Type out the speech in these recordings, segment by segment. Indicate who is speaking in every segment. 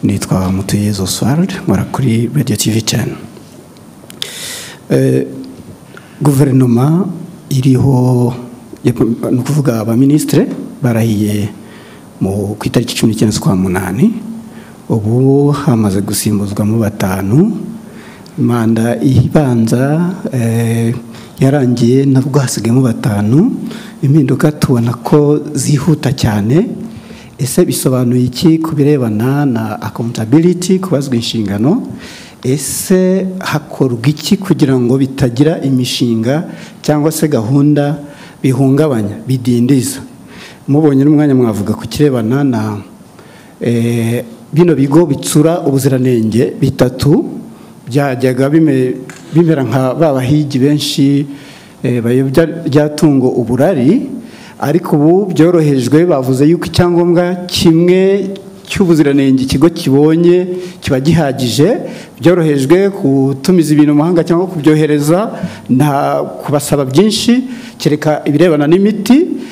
Speaker 1: Nitwa Mutuyezo Oswald, nkora kuri Radio TV 10. Guverinoma iriho, ni ukuvuga abaminisitiri barahiye mu ku itariki 19 z'ukwa munani, ubu hamaze gusimbuzwamo batanu. Manda ibanza yarangiye nabwo hasigayemo batanu. Impinduka tubona ko zihuta cyane. Ese bisobanuye iki ku birebana na accountability, kubazwa inshingano? Ese hakorwa iki kugira ngo bitagira imishinga cyangwa se gahunda bihungabanya, bidindiza? Mubonye n'umwanya mwavuga ku kirebana na bino bigo bitsura ubuziranenge bitatu byajyaga bimera nka ba bahigi benshi bayobya ryatungo uburari, ariko ubu byorohejwe, bavuze yuko icyangombwa kimwe cy'ubuziranenge ikigo kibonye kiba gihagije. Byorohejwe gutumiza ibintu mu mahanga cyangwa kubyohereza, nta kubasaba byinshi kereka ibirebana n'imiti.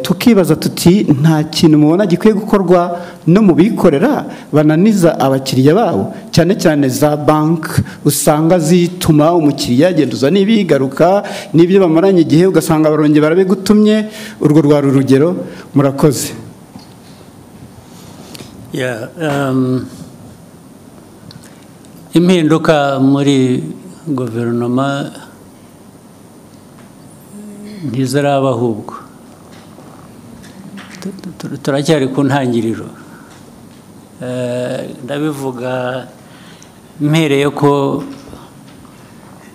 Speaker 1: Tukibaza tuti nta kintu mubona gikwiye gukorwa no mu bikorera bananiza abakiriya babo, cyane cyane za banki usanga zituma umukiriya agenda uzana ibigaruka n'ibyo bamaranye igihe, ugasanga barongeye barabigutumye. Urwo rwari urugero. Murakoze.
Speaker 2: Yeah, impinduka muri guverinoma ntiziraba, ahubwo turacyari ku ntangiriro. Ndabivuga mpereye ko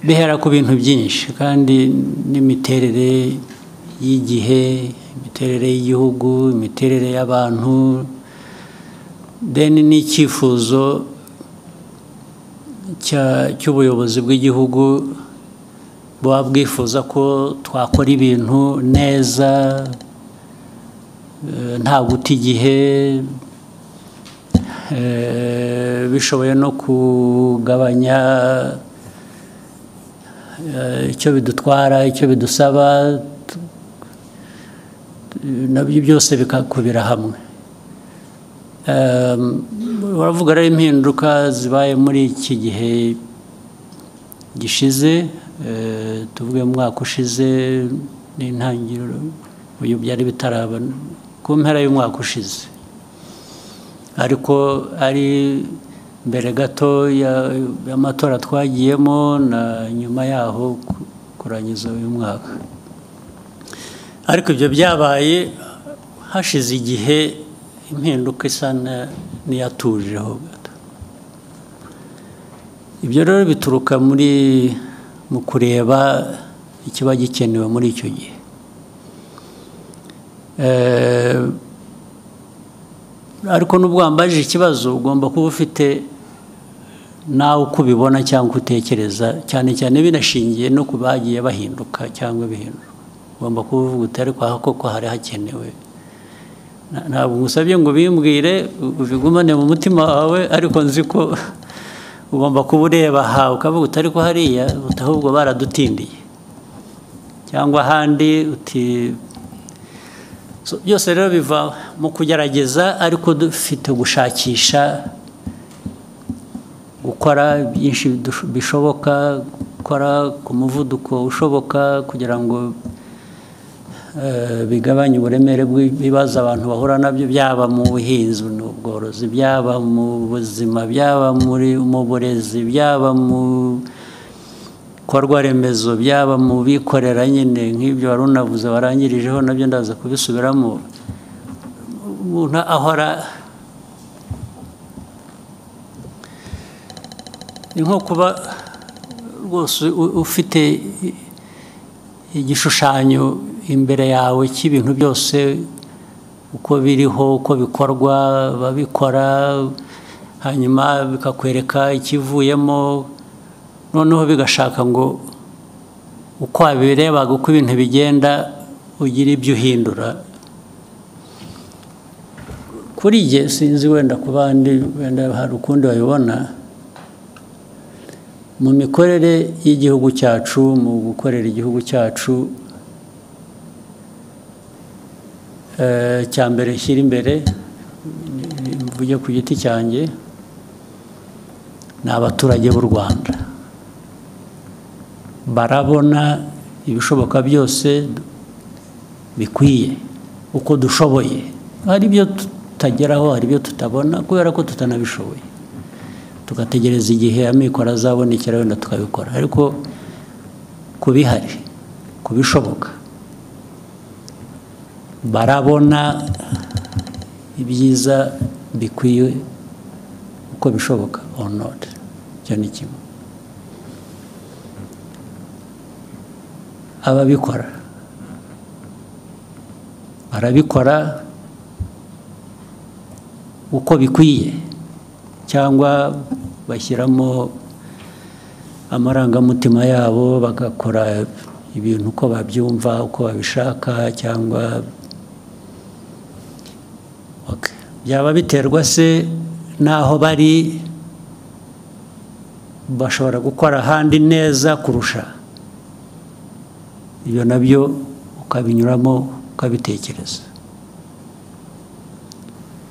Speaker 2: bihera ku bintu byinshi, kandi n'imiterere y'igihe, imiterere y'igihugu, imiterere y'abantu, then n'icyifuzo cy'ubuyobozi bw'igihugu buba bwifuza ko twakora ibintu neza, nta guta igihe, bishoboye no kugabanya icyo bidutwara, icyo bidusaba, nabyo byose bikakubira hamwe. Uravuga rero impinduka zibaye muri iki gihe gishize, tuvuge mu mwaka ushize n'intangiriro, uyu byari bitaraba ku mpera y'umwaka ushize, ariko ari mbere gato y'amatora twagiyemo na nyuma yaho kurangiza uyu mwaka. Ariko ibyo byabaye hashize igihe impinduka isa n'iyatujeho gato. Ibyo rero bituruka muri mu kureba ikiba gikenewe muri icyo gihe. Ariko nubwo wambajije ikibazo, ugomba kuba ufite nawe uko ubibona cyangwa utekereza, cyane cyane binashingiye no ku bagiye bahinduka cyangwa bihindura. Ugomba kuba uvuga uti ariko aha koko hari hakenewe. Ntabwo ngusabye ngo ubimbwire ubigumane mu mutima wawe, ariko nzi ko ugomba kuba ureba aha ukavuga uti ariko hariya ahubwo baradutindiye, cyangwa ahandi uti. Byose rero biva mu kugerageza, ariko dufite gushakisha gukora byinshi bishoboka, gukora ku muvuduko ushoboka kugira ngo bigabanye uburemere bw'ibibazo abantu bahura nabyo, byaba mu buhinzi n'ubworozi, byaba mu buzima, byaba mu burezi, byaba mu bikorwa remezo, byaba mu bikorera nyine nk'ibyo wari unavuze warangirijeho, nabyo ndaza kubisubiramo. Umuntu ahora ni nko kuba rwose ufite igishushanyo imbere yawe cy'ibintu byose uko biriho, uko bikorwa, babikora, hanyuma bikakwereka ikivuyemo, noneho bigashaka ngo uko wabirebaga uko ibintu bigenda ugira ibyo uhindura. Kuri jye sinzi, wenda ku bandi wenda hari ukundi babibona, mu mikorere y'igihugu cyacu, mu gukorera igihugu cyacu, cya mbere shyira imbere mvuge ku giti cyanjye, ni abaturage b'u Rwanda. Barabona ibishoboka byose bikwiye uko dushoboye. Hari ibyo tutageraho, hari ibyo tutabona kubera ko tutanabishoboye, tugategereza igihe amikoro azabonekera wenda tukabikora. Ariko kubihari, kubishoboka, barabona ibyiza bikwiye uko bishoboka or not. Icyo ni kimwe. Ababikora barabikora uko bikwiye, cyangwa bashyiramo amarangamutima yabo bagakora ibintu uko babyumva, uko babishaka, cyangwa okay. Byaba biterwa se naho bari, bashobora gukora ahandi neza kurusha ibyo, nabyo ukabinyuramo ukabitekereza.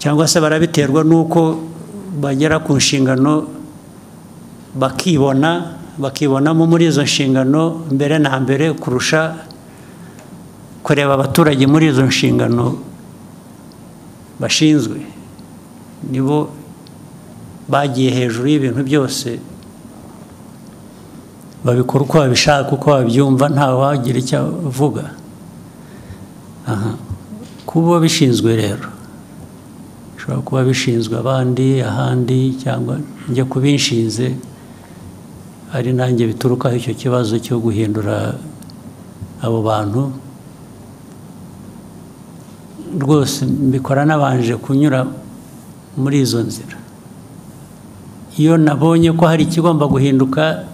Speaker 2: Cyangwa se barabiterwa nuko bagera ku nshingano bakibona, bakibonamo muri izo nshingano mbere na mbere kurusha kureba abaturage muri izo nshingano bashinzwe. Nibo bagiye hejuru y'ibintu byose, babikora uko babishaka, uko babyumva, nta wagira icyo avuga. Kuba bishinzwe rero, bishobora kuba bishinzwe abandi ahandi, cyangwa njye kubinshinze ari nanjye biturukaho icyo kibazo cyo guhindura abo bantu. Rwose mbikora nabanje kunyura muri izo nzira. Iyo nabonye ko hari ikigomba guhinduka,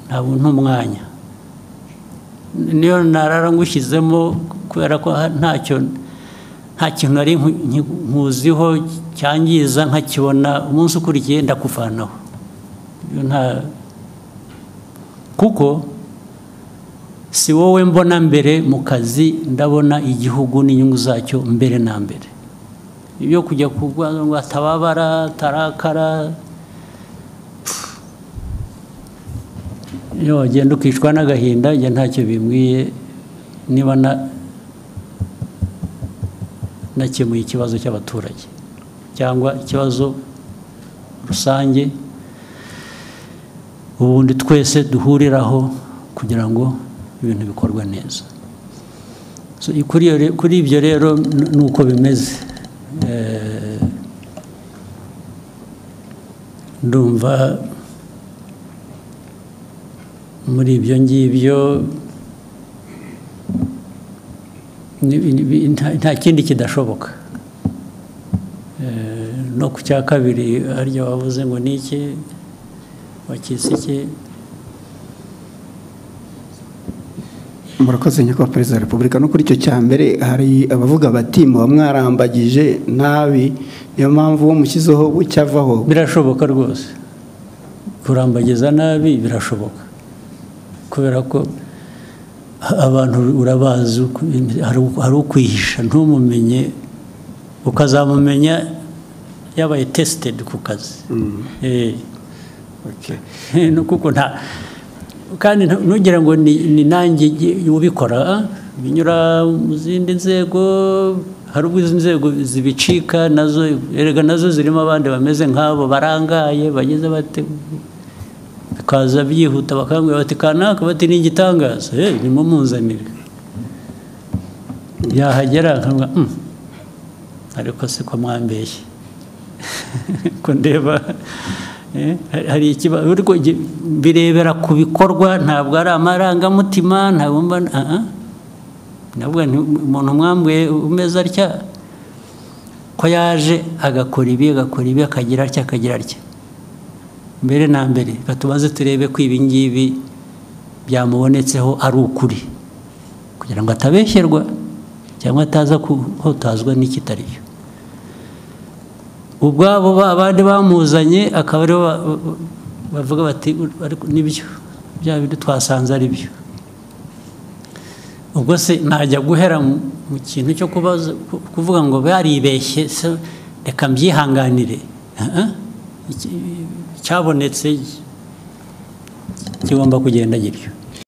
Speaker 2: ntabwo ntumwanya, niyo narara ngushyizemo kubera ko ntacyo, nta kintu nari nkuziho cyangiza, nkakibona umunsi ukurikiye ndakuvanaho. Nta, kuko si wowe mbona mbere mu kazi, ndabona igihugu n'inyungu zacyo mbere na mbere. Ibyo kujya kugwa ngo atababara tarakara, iyo wagenda ukicwa n'agahinda, njye ntacyo bimbwiye niba nakemuye ikibazo cy'abaturage cyangwa ikibazo rusange ubundi twese duhuriraho kugira ngo ibintu bikorwe neza. So kuri ibyo rero nuko bimeze. Ndumva muri ibyo ngibyo nta kindi kidashoboka. No ku cya kabiri harya wavuze ngo ni iki wakise iki?
Speaker 1: Murakoze nyakubahwa Perezida wa Repubulika. No kuri icyo cya mbere hari abavuga bati muba mwarambagije nabi, niyo mpamvu uwo mushyizeho bucyavaho.
Speaker 2: Birashoboka rwose, kurambagiza nabi birashoboka, kubera ko abantu urabazi, hari ukwihisha ntumumenye, ukazamumenya yabaye tested ku kazi. Kuko nta, kandi ntugira ngo ni nanjye ubikora, binyura mu zindi nzego, hari ubwo izi nzego zibicika nazo, erega nazo zirimo abandi bameze nk'abo barangaye bageze bate, bikaza byihuta bakambwira bati kanaka, bati ni igitangaza, nimumunzanire. Yahagera nkavuga ariko siko mwambeshye ko ndeba hari ikibazo. Ariko birebera ku bikorwa, ntabwo ari amarangamutima, ntabwo mba nabwo umuntu mwambwe umeze atya ko yaje agakora ibi, agakora ibi, akagira atya, akagira atya. Mbere na mbere katubaze turebe ko ibi ngibi byamubonetseho ari ukuri, kugira ngo atabeshyerwa cyangwa ataza kuhotazwa n'ikitariyo. Ubwabo abandi bamuzanye akaba aribo bavuga bati ariko nibyo bya bindi twasanze ari byo. Ubwo se najya guhera mu kintu cyo kubaza, kuvuga ngo baribeshye, Reka mbyihanganire. Cyabonetse kigomba kugenda gityo.